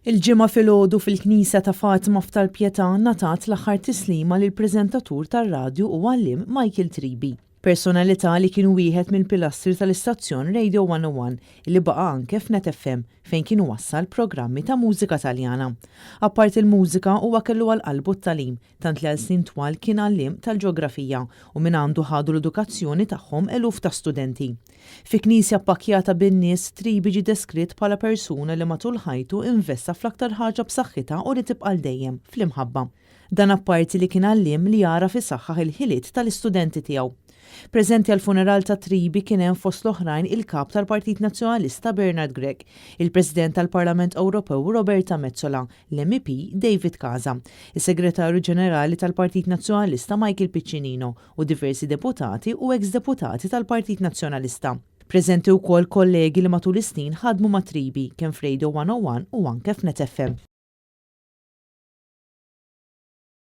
Il-Ġimgħa filgħodu fil-Knisja ta' Fatima f'Tal-Pietà ngħatat l-aħħar tislima lill-preżentatur tar-radju u għalliem Michael Tribi. Personalità li kien wieħed mill-pilastri tal-istazzjon Radio 101 li baqa' anke f'Net FM fejn kien wassal programmi ta' mużika Taljana. Apart il-mużika, huwa kellu għal qalbu t-tagħlim, tant li għal snin twal kien għalliem tal-ġeografija u minn għandu ħadu l-edukazzjoni tagħhom eluf ta' studenti. Fi knisja pakkjata bin-nies, Tribi ġie deskritt bħala persuna li matul ħajtu investa fl-aktar ħaġa b'saħħitha u li tibqa' dejjem, fl-imħabba. Dan apparti li kien għalliem li jagħraf isaħħaħ il-ħiliet tal-istudenti tiegħu. Preżenti għal funeral ta' Tribi kien hemm fost l-oħrajn il-kap tal-Partit Nazzjonalista Bernard Grech, il-President tal-Parlament Ewropew Roberta Metsola, l-MEP David Casa, is-Segretarju Ġenerali tal-Partit Nazzjonalista Michael Piccinino u diversi deputati u ex-deputati tal-Partit Nazzjonalista. Preżenti wkoll kollegi li matul is-snin ħadmu ma' Tribi kemm f'Radio 101 u anke f'Net FM.